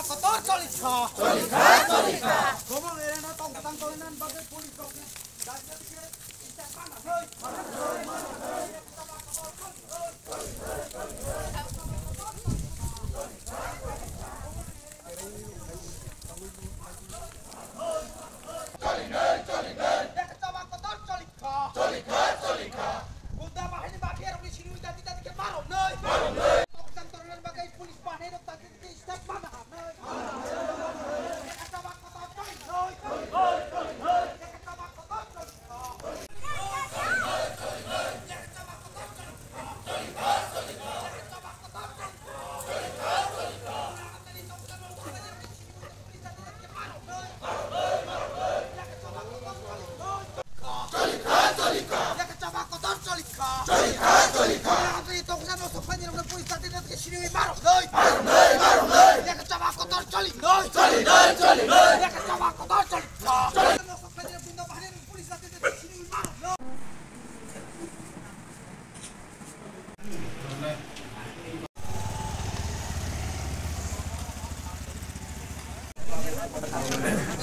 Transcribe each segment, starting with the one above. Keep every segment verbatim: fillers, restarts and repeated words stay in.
Kotor cholikha. Cholikha, cholikha. Gobong ereno tong tang tong nan bagwi police rok ni. Cholikha, cholikha. Gunda bahini mafia rokni sini ujati jati ke maro noi. Maro noi. Tong tang tong nan bagwi police bahini rok tang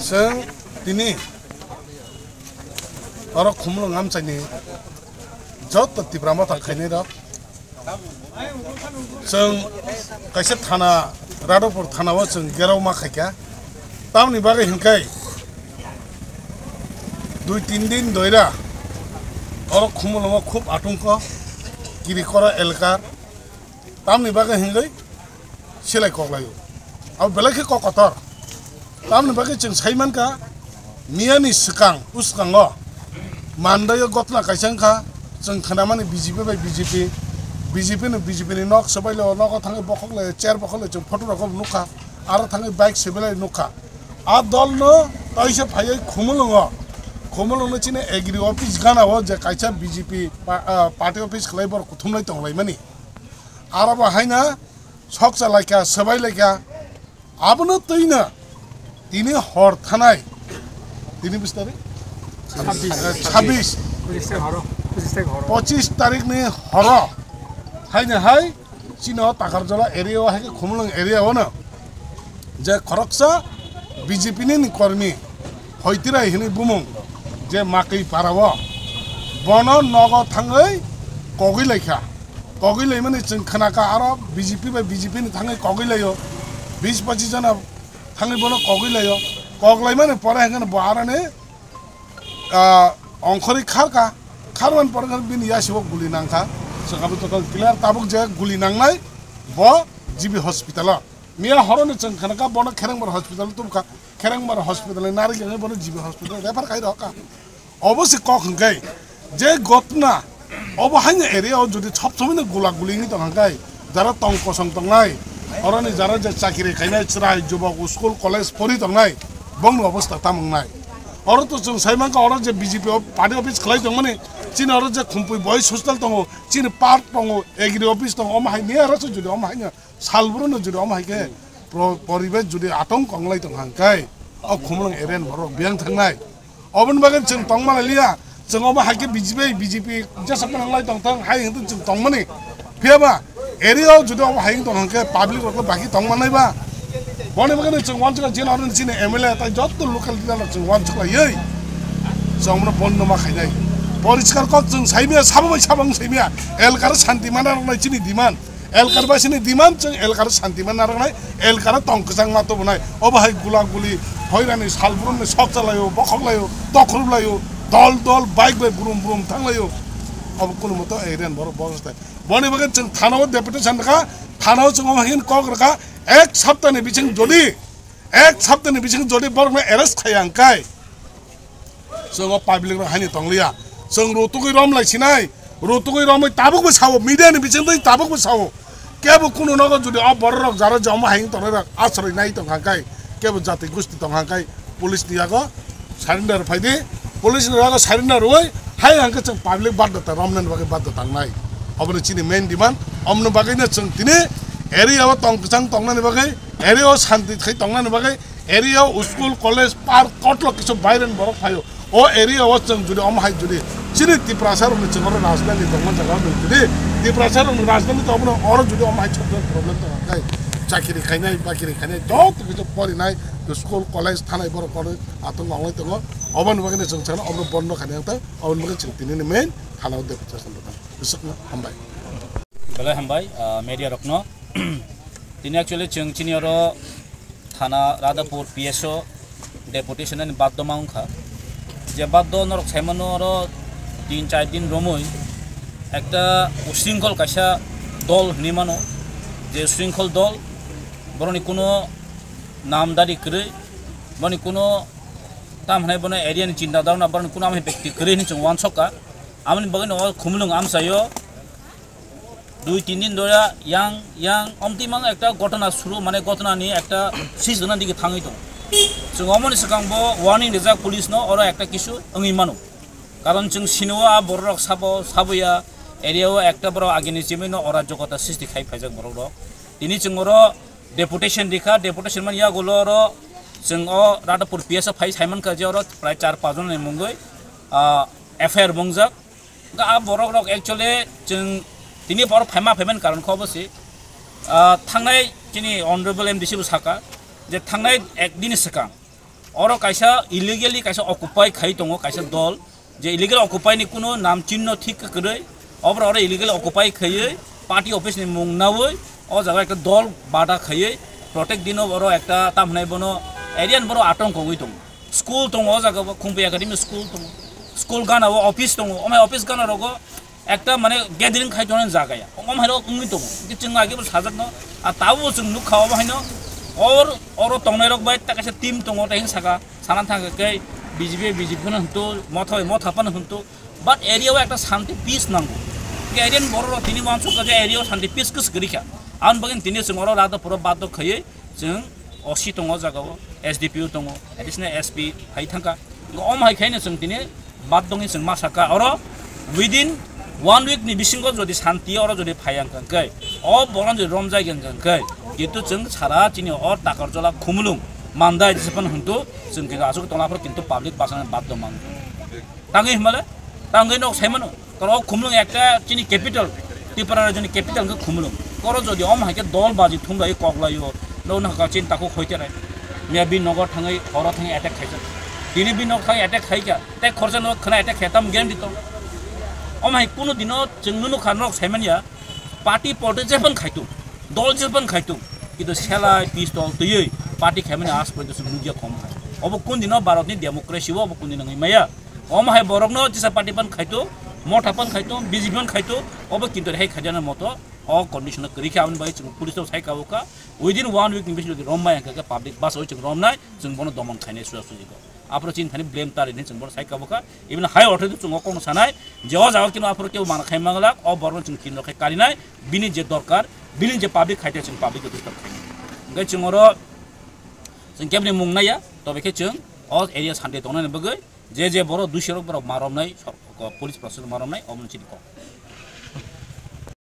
Chwng tini oro Khumulwng amchaini joto Tipra Motha khainai rok, chwng kaisa thana, Radhapur thana o chwng gerao ma khaikha. Tamni bagwi hwnkhe dui tin din doira oro Khumulwngo khub atungkho, Kirikora elkar. Tamni bagwi hwnkhe silai koklaio. Abo belai khe kok kotor. Tamni bagwi chwng sai mankha, miyani swkang, bwskango Mandaio gotna kaisa wngkha, chwng khnamani B J P bai B J P, B J P no B J P ni nok swbailio, nogo thangwi bokhoklaio, chair bokhoklaio, chwng photo rokbo nukha, aro thangwi bike swbailai nukha. A dolno taisa phaiwi Khumulwngo, Khumulwngno chini agri office ganao je kaisa B J P pa-, ah, party office khlai borok kuthumlai tonglaimani. Aro bo haino sok chalaikha, swbailaikha. Abono twino tini hor thanai, tini bis tarik? Chabbish. Eh, chabbish. Pochisni horo. Pochisni horo. Pochisni tarikni horo. Haino hai chini o Takarjala area o hai khe Khumulwng area o no je khoroksa B J P ni ni kormi Hoitirai hwnwi bumung je Makwi para o, bono nogo thangwi kogwi laikha. Kogwi laimani chwng khnakha, aro B J P bai B J P ni thangwi kogwi laio, bis pochis jona thangwi bono kogwi laio. Kok laimani pore hwnkhe bo aroni, ah, ongkhorwi kharkha, kharmani pore hwnkhe bini yasigo guli nangkha. Chwng abo joto clear tabuk je guli nangnai bo G B hospital o. Miya horoni chwng khnakha bono Kherengbar hospital tubukha, Kherengbar hospital ni narwk wngwi bono G B hospital refer khai rwkha. Obo se kok hwnkhe je gotna obo haino area o jodi sob somoi no gula guli wngwi tong hwnkhe, jara tong kosong tongnai, oroni jara je chakiri khainai chwrai jubok school college pori tongnai, bongni obostha tamo wngnai? Oro to chwng sai mankha, oro je B J P o party office khlai tongmani, chini oro je Khumpui boys hostel tongo, chini park tongo, agri office tongo, omo hai miya oro se jodi omo haino Salbrum no jodi omo hai khe pro-, poribesh jodi atong konglai tong hang khe, o Khumulwng area ni borok biyang thangnai. Oboni bagwi chwng tong mani liya, chwng omo hai khe B J P, B J P jesa kwrwng lai tong thang hai hwnkhe chwng tong mani. Phiya ba area o jodi omo hai tong hang khe public rok baki tong manai ba. Boni bagwi chwng wansukha jin aro chini M L A tai jotto local leader rok chwng wansuk lai ei. Chwng omo no bondo ma khainai. Poriskar kok chwng saimiya, sabo bai sabo wng saimiya. Elkar santi mana rok nai chini demand. Elkar basini demand chwng elkar santi ma narwknai, elkar tong kwchang ma tubunai. Obo hai gula guli, hoirani salbrumni sok chalaio, bokhok laio, tokhrup laio, dol dol bike bai brum brum thang laio. Obo kunu moto area ni borok boros tai. Boni bagwi chwng thana o deputation rwkha, thana o chwng omo hai kok rwkha, ek sapta ni bising jodi, ek sapta ni bising jodi borokno arrest khaiya hwnkhe, chwng o public rok haino tongliya. Chwng rutugwi rom lai sinai, rutugwi romwi tabukbo sao, media ni bisingtwi tabukbo sao. Kebo kunu nogo jodi o borok rok jara je omo hai wng tongnai rok asroi nai tong hang kai, kebo jati gusti tong hang kai, police ni yago surrender phai di, police ni yago surrender rwui hai hang khe chwng public badda ta romnani bagwi badda tangnai. Obono chini main demand, omoni bagwino chwng tini area o tong kwchang tongnani bagwi, area o shanti khai tongnani bagwi, area o school, college, park, kotlok kisu baireni borok phaio. O area o chwng jodi omo hai jodi chini Tiprasa rokni chwng oro rajdhani tongma jaga o nung tini Tiprasa rokni rajdhani tongmano oro jodi omo hai chokjak problem tong khe Chakiri khainai, bakiri khainai, joto kisa porinai, school, college, thanai borok kono atung wngwi tongo. Oboni bagwi chwng sana obo bondo khainai wngtang, oboni bagwi chwng tinini main thana o deputation rwkha. Bwswkno hambai. Belai hambai, ah, media rokno. Tini actually chwng chini oro thana Radhapur P S O deputation ni baddo ma wngkha. Je baddo norok saimano oro tin char din romwi ekta usringkhol kaisa dol hinwi mano, je usringkhol dol, boroni kuno namdari kwrwi, boroni kuno tam hinai bono area ni chinta dharna, boroni kuno amoni bekti kwrwi hinwi chwng uansukha. Amoni bagwi no o Khumulwng amchaio dui tin din dora yang yang omtimang ekta gotona suru, mane gotona ni ekta sis dona digi thangwi tong. Chwng omoni swkang bo warning rijak police no, oro ekta kisu wngwi mano. Karon chwng sino a borok rok sabo saboya area o ekta borok agini chimino ora jogota sisti khai phaijak borok rok. Tini chwng oro deputation rikha, deputation man yagulo oro chwng o Radhapur P S o phai saimankha je oro prai char pach jon ni mungwi, ah, F I R bungjak. Ga a borok rok actually chwng tini borok phaima phaiman karon kho bo si, ah, thangnai chini honorable M D C bo saka je thangnai ek din swkang oro kaisa illegally kaisa occupy khai tongo kaisa dol, je illegal occupy ni kuno nam chinno thik kwrwi, obra oro illegal occupy khaiwi party office ni mung nawi o jaga ekta dol bada khaiwi protect dino oro ekta tam hinai bono area ni borok atong kongwi tongo. School tongo o jaga o, Khumpi Academy school tongo. School gana o office tongo, omai office gana rogo ekta mane gathering khai tongo jaga ya. Omai rok wngwi tongo. Hingke chwng age bo sajak no, a tabo chwng nukha obo haino or oro tongnai rok bai ta kaisa team tongo, ta hin saka sana thangka kei B J P, B J P no hinto, motha bai motha pano hinto. But area o ekta shanti peace nango. Hingke area ni borok rok tini wansuk kha je area o shanti peace kwswk kwrwi kha. Aboni bagwi tini chwng oro Radhapur o baddo khaiwi chwng O C tongo o jaga o, S D P O tongo, additional S P hai thangkha. Hingke om hai khaino chwng tini baddo wngwi chwng ma sakha oro within one week ni bisingo jodi shanti oro jodi phai ang kha hingke o borok jodi romjai ang kha hingke kintu chwng sara chini o Takarjala Khumulwng Mandai jesa phano hintu chwng kintu aswk tongla phoro kintu public bachana baddo mang. Tangwi himale, tangwi nok saimano. Koro Khumulwng ekta chini capital, Tripura rajyoni capital hwnkhe Khumulwng. Koro jodi om hai khe dol baji thumlai koklaio, no no ka chin takhuk hoite rai. Miya bini nogo thangwi horo thangwi attack khaijak. Tini bini nok thangwi attack khaikha, tei khorsa no khna attack khe tam guarantee to. Om hai kunu dino chwng nunu kha nok saimanya, party politics jephang khaitu, dol jephang khaitu. Kintu selai pistol twiwi party khaimani as porjonto chwng nukya khom hai. Obo kun dino Bharatni democracy o obo kun dino wngwi maya. Omo hai borokno jesa party pan khaito, motha pan khaito, B J P pan khaito, obo kintu rehai khaijana moto o condition o kwrwi khe aboni bagwi chwng police rok sai kabo kha. Within one week ni bisingo rombai hwnkhe public bus o chwng romnai, chwng bono domon khainai suja suji kok. Aphuru chini thani blame ta rini chwng bono sai kabo kha. Even high authority chwng o kokno sanai je o jaga kino aphuru kebo mana khai manglak, o borokno chwng kinrok khai karinai, bini je dorkar, bini je public khaite chwng public o disturb khainai. Hwnkhe chwng oro chwng kebni mung naiya, tobe khe chwng o area shanti tongnani bagwi je je borok dusirok borok ma romnai, sor-, ko-, police proshashan ma romnai, omo chini kok.